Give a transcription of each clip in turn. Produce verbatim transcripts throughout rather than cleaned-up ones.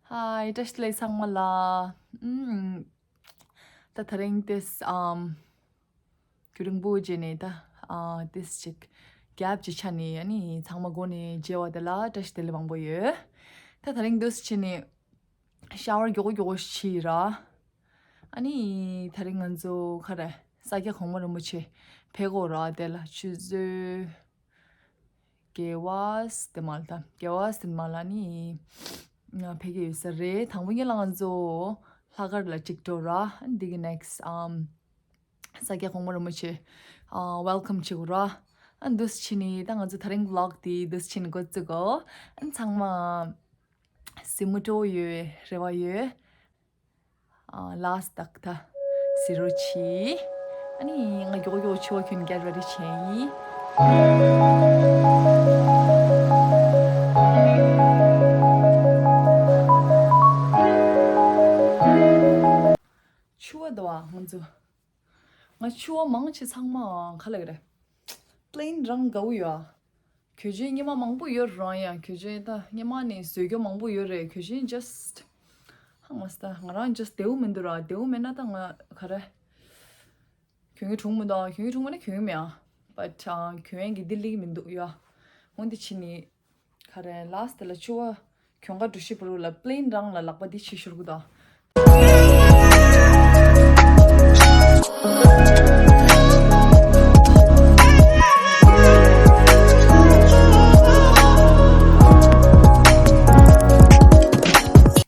ཧའི། བཀྲ་ཤིས་བདེ་ལེགས་ཚང་མ་ལ། ཨམ། ད་དེ་རིང་ཏེས་ཨམ། རྒྱུན་རིང་པོ་རྗེས་ནས་ད་ཨ་ཏེས་ཅིག་གེབ་ཅིག་ཆགས་ནས། ཨ་ནི་ཚང་མ་སྒོ་ནས་མཇལ་བ་དེ་ལ་བཀྲ་ཤིས་བདེ་ལེགས་མང་པོ་ཡོད། ད་དེ་རིང་འདུག་སེ་བྱས་ནས་ཤ་ཝར་མགྱོགས་པོ་མགྱོགས་པོ་བྱས་ར། ཨ་ནི་དེ་རིང་ང་ཚོ་ག་རེ། ས་སྐྱ་གོང་མ་རིན་པོ་ཆེ་ཕེབས་དགོས་ར། དེ་ལ་ཆུ་ཚོད་དགུ་པ་དེ་མ་ལ། ད་དགུ་པ་དེ་མ་ལ་ནི་ཕེབས་ཀྱི་ཡོད་ས་རེད། དང་པོ་ཉིད་ལ་ང་ཚོ་ལྷག་དཀར་ལ་གཅིག་འགྲོ་ར། ཨ་ནི་དེ་གི་ནེགསི་ཊི་ཨམ། ས་སྐྱ་གོང་མ་རིན་པོ་ཆེ་ཨ་ཝེལ་ཀམ་བྱེད་དགོས་ར། ཨ་འདུག་སེ་བྱས་ནས་ད་ང་ཚོ་དེ་རིང་ཝི་ལོག་དེ་འདུག་སེ་བྱས་ནས་འགོ་བཙུགས་གོ། ཨ་ཚང་མ་གཟིགས་མོ་སྤྲོ་ཡོད་རེ་བ་ཡོད། ཨ་ལ་སྟག་ད་གཟིགས་རོགས་གྱིས། ཨ་ནི་ང་མགྱོགས་མགྱོགས་ཕྱུ་པ་གྱོན། གེཊ་རེ་ཌི་བྱས་ཡིན། ཕྱུ་པ་འདུག་པ། ང་ཚོ་ང་ཕྱུ་པ་མང་ཆེ་ཚང་མ་ག་ལབ་དགོས་རེད། པི་ལེན་རང་དགའ་པོ་ཡོད། གོས་ཆེན་སྔོན་མ་མང་པོ་ཡོད་རུང་ཡང་། གོས་ཆེན་ད་སྔོན་མ་ནས་བཟོས་རྒྱུ་མང་པོ་ཡོད་རེད། གོས་ཆེན་ཇ་སི་ཊི་ཧ་མ་སི་ད་ང་རང་ཇ་སི་ཊི་བདེ་པོ་མི་འདུག་ར། བདེ་པོ་མེད་ན་ད་ང་ག་རེ། གྱོན་གྱི་གྲུང་མི་འདུག་གྱོན་གྱི་གྲུང་མ་ནི་གྱོན་གྱི་མེད་ཨ། བཊ་ཨ་གྱོན་ཡག་གི་འདི་ལེགས་མི་འདུག་ཡ། འོན་ཏེ་ཕྱི་ནས་ག་རེ། ལ་སི་ཊི་ལ་ཕྱུ་པ་གྱོན་ག་འགྲོ་ཤེས་པ་རུ་ལ་པི་ལེན་རང་ལ་ལག་པ་འདི་ཕྱི་ཤོར་གི་འདུག་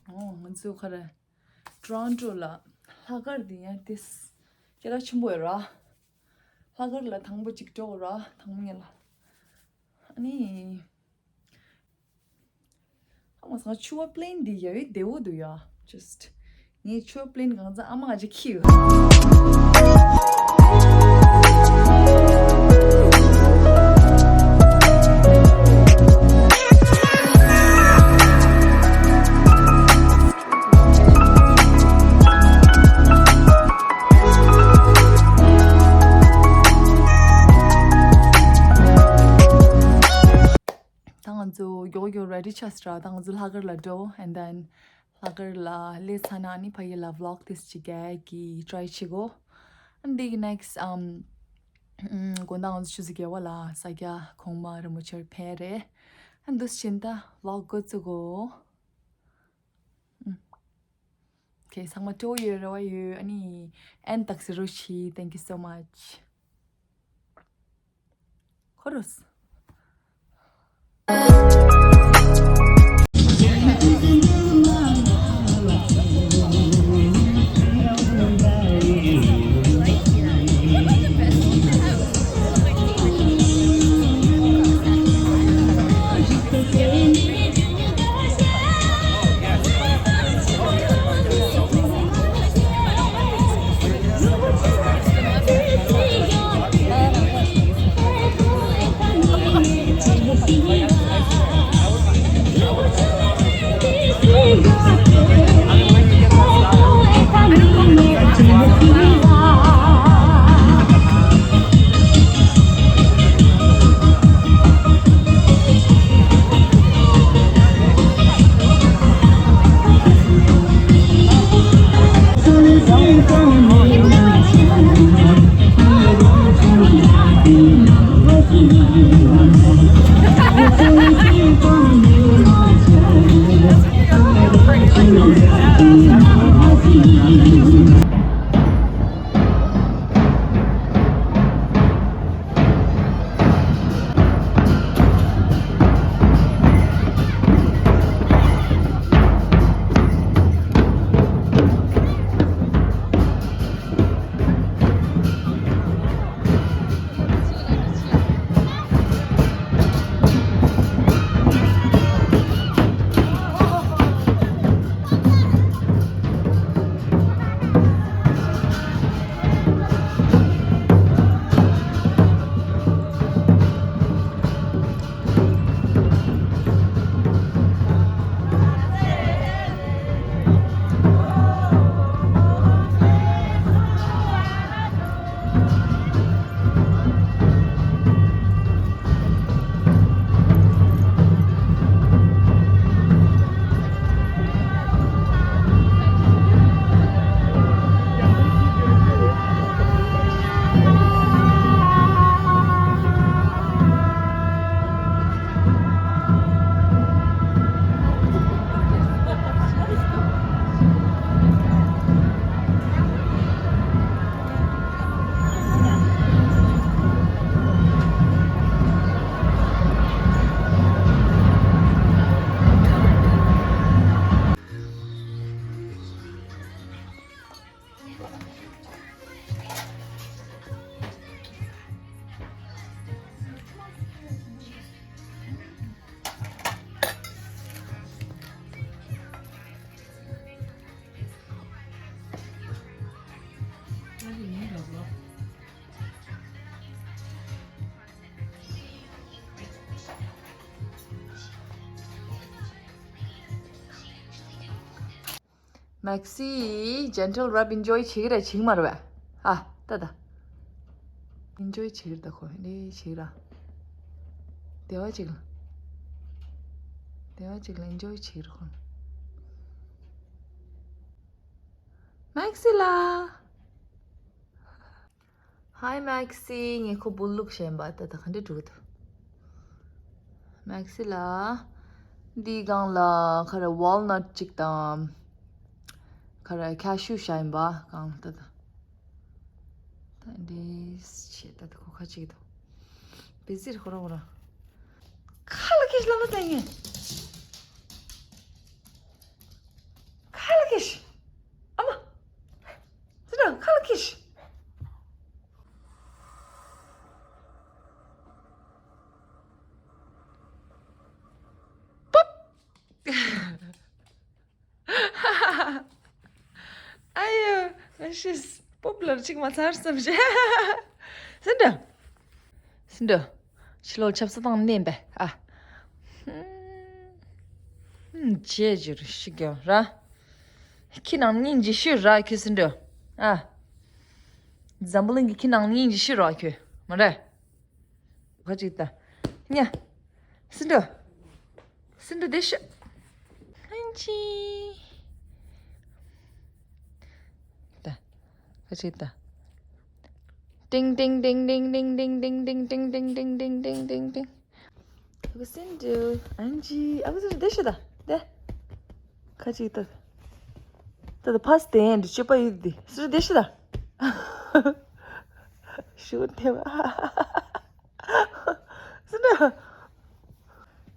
ཨོ། ང་ཚོ་ག་རེ། ཊོ་རོན་ཊོ་ལ་ལྷག་དཀར་འདི་ཡང་ཏེས་སྐད་གྲགས་ཆེན་པོ་ཡོད་ར། ལྷག་དཀར་ལ་དང་པོ་གཅིག་འགྲོ་ར། དང་པོ་ཉིད་ལ། ཨ་ནི་ཧ་མ་སང་ཕྱུ་པ་པི་ལེན་འདི་ཡ་བི་བདེ་པོ་འདུག་ཡ། ཇ་སི་ཊི་ངས་ཕྱུ་པ་པི་ལེན་གང་ཚ་ཨ་མ་ང་ཅིག་ཁྱི་ཡོད། ད་ང་ཚོ་མགྱོགས་མགྱོགས་རེ་ཌི་ཆགས་སོང་ར། ད་ང་ཚོ་ལྷག་དཀར་ལ་འགྲོ། And then ལྷག་དཀར་ལ་སླེབས་ཚར་ན་ནི་ཕ་གི་ལ་ཝི་ལོག་ཏེས་ཅིག་རྒྱག་གི་ཊ་རའི་བྱེད་དགོས། And དེ་གི་ནེགསི་ཊི་ཨམ། དགོང་དག་ང་ཚོ་ཆུ་ཚོད་བརྒྱད་པ་ལ་ས་སྐྱ་གོང་མ་རིན་པོ་ཆེར་ཕེབས་རེད། And འདུག་སེ་བྱས་ནས་ད་ཝི་ལོག་འགོ་བཙུགས་གོ། ཨོ་ཁེ། ཚང་མ་སྤྲོ་ཡོད་རེ་བ་ཡོད། ཨ་ནི་ཨན་ཏག་སེ་རོ་ཆི། Thank you so much. ཁོ་རོས། Maxi gentle rub enjoy བྱེད་ཀྱི་རེད་བྱེད་ཀྱི་མ་རེད་པས། ཨ་ད་ད། Enjoy བྱེད་ཀྱི་རེད་ད་ཁོ་འདི་བྱེད་ཀྱི་ར། བདེ་བ་ཅིག་ལ། བདེ་བ་ཅིག་ལ་enjoy བྱེད་ཀྱི་རེད་ཁོ། Maxi ལ། Hi Maxi ངས་ཁོ་བུ་ལུག་བཤད་པ་ད་ད་ག་འདྲ་འགྲོ་གི་འདུག Maxi ལ། འདིའི་སྒང་ལ་ཁ་ར་walnut ཅིག་དང་། ཁ་ར་cashew བཤད་པ་སྒང་ལ་ད་ད། ད་འདྲེས་བྱེད་ད་ད་ཁོ་ཁ་ཅིག་འདུག་བེ་ཟིར་ཁོ་ར་ཁོ་ར། ཁ་ལ་ཁེ་ཤི་ལ་མ་ཟ་ཡིན། ཁ་ལ་ཁེ་ཤི། ཨ་མ། ཟི་ན་ཁ་ལ་ཁེ་ཤི། པོབ། ཨ་ཡོ། ཨ་ཤིས། པོབ་ལར་གཅིག་མ་ཚར་བསམ་བྱས། ཟི་འདྲ། ཟི་འདྲ། ཕྱི་ལོགས་ཆབ་གསང་སྟེང་མནན་པས་ཨ། ཧུམ། བྱས་ཅིག་ཞིག་ཀྱང་ར། ཁྱི་ནང་སྙིང་རྗེ་ཤོས་ར་ཁྱོད་ཟི་འདྲ། ཨ། འཛམ་བུ་གླིང་གི་ཁྱི་ནང་སྙིང་རྗེ་ཤོས་ར་ཁྱོད་མ་རེད། ཁ་ཅིག་ལྟ། ཉ། སི་འདྲ། སི་འདྲ་དེ་ཤ། ཨན་ཅི། ལྟ། ཁ་ཅིག་ལྟ། ཏིང་ཏིང་ཏིང་ཏིང་། ཨ་ཁུ་སི་འདྲ། ཨན་ཅི། ཨ་ཁུ་སི་འདྲ་དེ་ཤ་ལྟ། དེ། ཁ་ཅིག་ལྟ། ད་ད་ཕ་སི་དེ་ཡན་དུ་སྤྱོད་པ་ཡོད་དེ་སི་འདྲ་དེ་ཤ་ལྟ། ཤུ་དེ་བ། སུ་ན།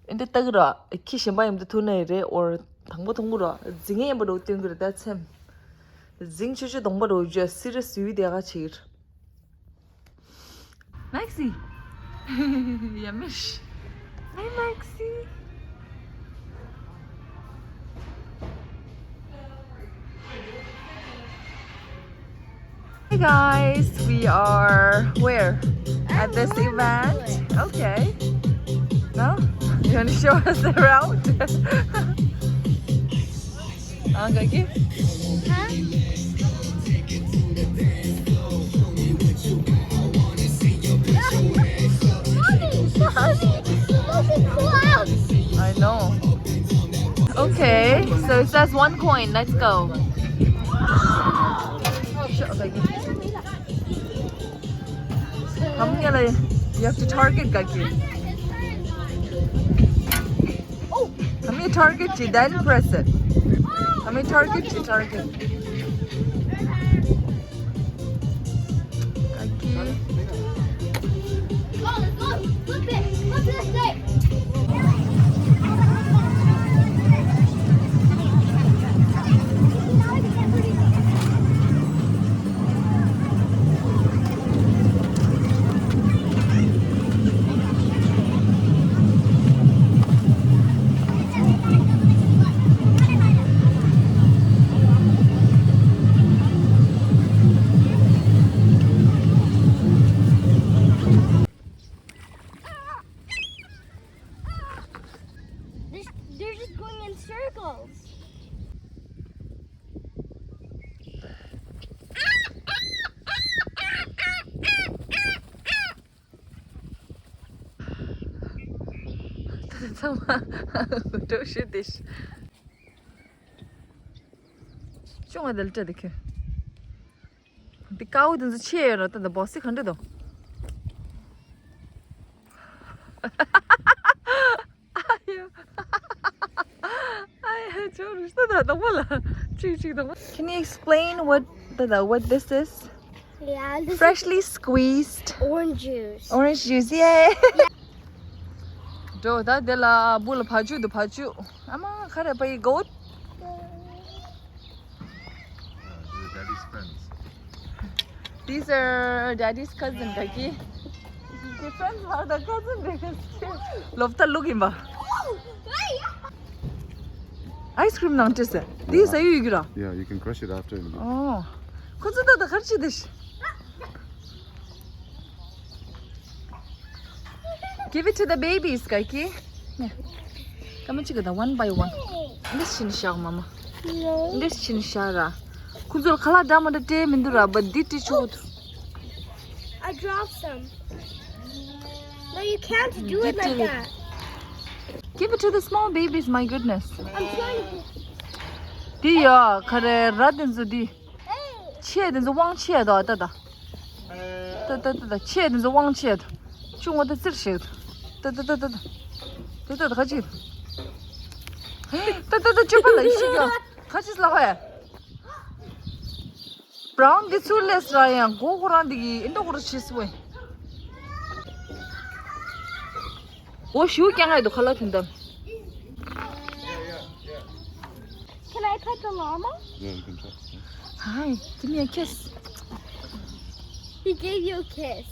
ཨེ་འདྲ་ལྟ་གི་ར། ཁྱི་གཞན་པ་ཡིན་དུ་ཐུག་ན་ཡི་རེད་ཨོར། དང་པོ་མཐོང་གི་ར། རྫིག་ངན་ཡིན་པ་འགྲོ་སྟོན་གི་ར་ད་ཚེམ། རྫིང་ཆུ་ཆུ་གདོང་པ་འགྲོ་རྒྱུ་སི་རེ་སུའི་དེ་ག་ཆེ་གི་ར། Maxi. Yamish. Hi Maxi. Hey guys, we are where? At this event? Okay. Well, you want to show us around? Okay. I know. Okay, so it says one coin. Let's go. Come here, you have to target, Gaki. Come here, target, then press it. Come here, target, target. Gaki. They're just going in circles. ཚང་མ་འགྲོ་ཤི་དེ་ཤི། ཅུང་ང་དལ་བྲལ་དེ་ཁྱོད། འདི་ཀའུ་དེ་ཚོ་ཆེ་ཡོད་ར་ད་ད་སྦོ་སི་ག་འདྲ་དང་། ཨ་ཡ། ཨ་ཡ་ཅོ་རུ་ཤི་ད་ད་དང་པོ་ལ། ཅིག་ཅིག་དང་པོ། Can you explain what the, the what this is? Yeah, this is Freshly squeezed orange juice. Orange juice, yay! འགྲོ་ད་དེ་ལ་བུ་ལ་བ་ཕྱུགས་འདུག་བ་ཕྱུགས། ཨ་མ་ཁ་རེ་པ་ཡི་goat. These are daddy's friends. These are daddy's cousin, Gaki. Different for the cousin. ལོབ་ཏ་ལུག་ཡིན་པ། Ice cream ནང་བྲིས་སེ། འདི་ཟ་ཡུལ་ཡོད་ཀྱི་ར། Yeah, you can crush it after. ཨོ། ཁོ་ཚོ་ད་ད་གར་ཅི་དེ་ཤི། Give it to the babies, Gaki. ནེ། ཀ་མ་ཅིག་ག་ད་one by one. འདི་ཤིན་ཤག་མ་མ། འདི་ཕྱིན་ཤག་ར། ཁོ་ཚོར་ཁ་ལག་འདྲ་མི་འདྲ་སྤྲད་མི་འདུག་ར། བ་འདི་སྤྲད་ཆོག་གི་འདུག I dropped some. No, you can't do it like that. Give it to the small babies, my goodness. I'm trying to. འདི་ཡ་ཁ་རེ་ར་དེ་ཚོ་འདི། Hey. ཆེ་དེ་ཚོ་དབང་ཆེ་དོ་ད་ད། ད་ད་ད་ད་ཆེ་དེ་ཚོ་དབང་ཆེ་དོ། ཆུང་བ་ད་ཙིར་ཞིག་ད་ད་ད་ད་ད། ད་ད་ད་ག་ཅིག་ད་ད་ད་ཅི་པ་ལ་ཤི་ག་ག་ཅིག་ལ་ཧོ་ཡ། Brown འདི་ཚུར་ལས་ར་ཡང་མགོ་ཁོ་རང་འདི་གི་ཨིན་དོ་ཁོ་ར་ཤི་སུ་བས། འོ་ཞུ་ཀྱང་ང་ཡི་དོ་ཁ་ལ་དུན་དམ། Can I pet the llama? Yeah, you can pet. Hi, give me a kiss. He gave you a kiss.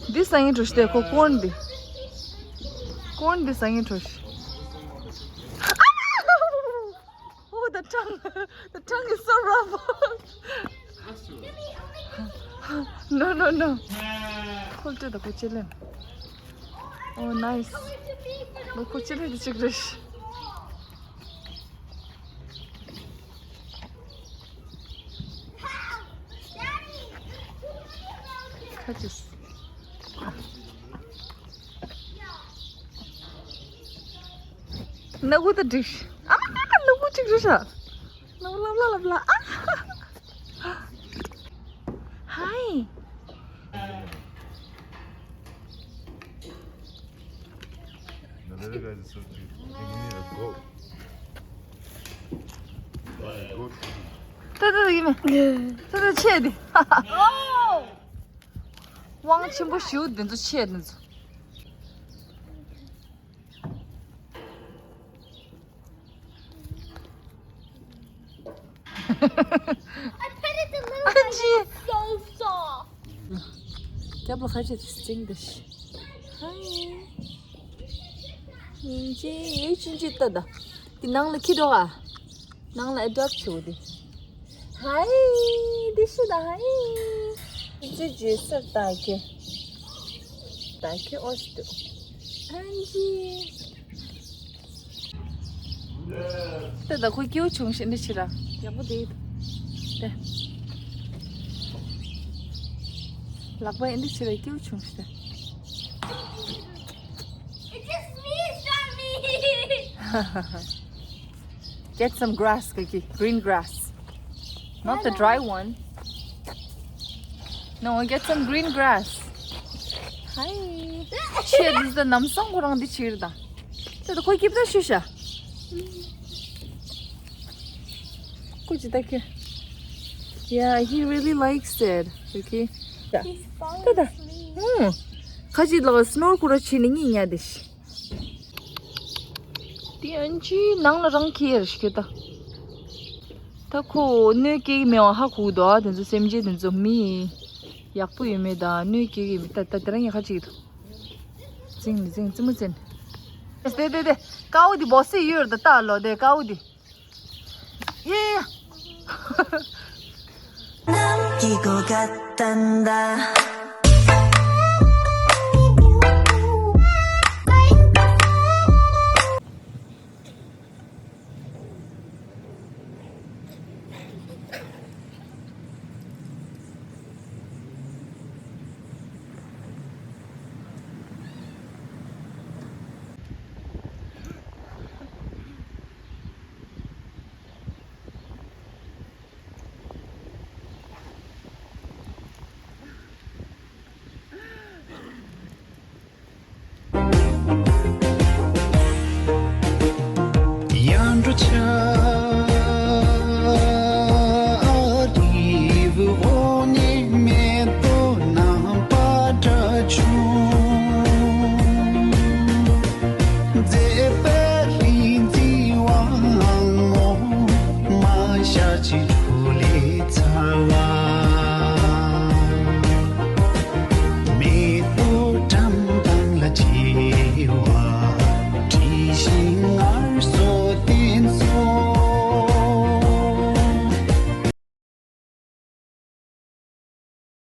འདི་ས་ཡིན་འགྲོ་ཤི་དེ་ཁོ་ཀོན་འདི། ཀོན་འདི་ས་ཡིན་འགྲོ་ཤི། Oh, the tongue. The tongue is so rough. No, no, no. ཁོལ་ཏེ་ད་ཁོ་ཅི་ལེན། Oh, nice. ལོ་ཁོ་ཅི་ལེན་ཅིག་རེད། ཁ་ཅིག་ནག་པོ་ད་འགྲིག་ཨ་མ་ནག་པོ་ཅིག་རེད་ཤག་ལབ་ལབ་ལབ་ལབ་ལ། ཨ། Hi. The little guy is so cute. He can eat a goat. Buy a goat for him. ད་ད་ད་ཡིན་མ། ད་ད་ཆེ་དེ། དབང་ཆེན་པོ་ཞུ་དེ་ཚོ་ཆེ་དེ་ཚོ། I petted the little guy. It's so soft. རྒྱབ་ལ་ཁ་ཆེ་ཅིག་སྟེང་དེ་ཤི། ཧའི། ཡིན་ཅི་ཡོད་ཅི་ཅི་ལྟ་ད། དེ་ནང་ལ་ཁྱི་འདུག་ཨ། ནང་ལ་ཨེ་ཌོབ་བྱེད་དེ། ཧའི། དེ་ཤི་ད་ཧའི། ཅི་ཅི་སར་ད་ཁྱི། ད་ཁྱི་ཨོ་སི་ཏུ། ཨན་ཅི། ད་ད་ཁོ་སྐྱིད་པོ་བྱུང་ཤི་འདི་ཕྱི་ར། ཡག་པོ་དེ། དེ། ལག་པ་འདི་ཕྱི་ར་སྐྱིད་པོ་བྱུང་ཤི་དེ། It just sneezed on me. Get some grass, Kiki. Green grass. Not the dry one. No, get some green grass. Hi. Shit, this is the namsang kurang di chirda. Tata koi kipta shisha. Kuchi take. Yeah, he really likes it. Okay. He's falling asleep. Hmm. Kaji la snore kura chini ni nya dish. དེ་ཨན་ཅི་ནང་ལ་རང་ཁྱེར་ཤི་ད། ད་ཁོ་གནོད་སྐྱེལ་མེད་པ་ཧ་གོ་འདུག་དེ་ཚོ་སེམས་ཅན་དེ་ཚོ་མི་ཡག་པོ་ཡོད་མེད་དང་གནོད་སྐྱེལ་གྱི་མེད་ད། ད་དེ་རང་ཡག་ཁ་ཅིག་འདུག་རྫིང་ནི་རྫིང་རྩེད་མོ་རྩེ་ནི། དེ་དེ་དེ་ཀའོ་དེ་བོ་སི་ཡོད་རེད་ད་ལོ་དེ་ཀའོ་དེ། ཡེ་ཡེ།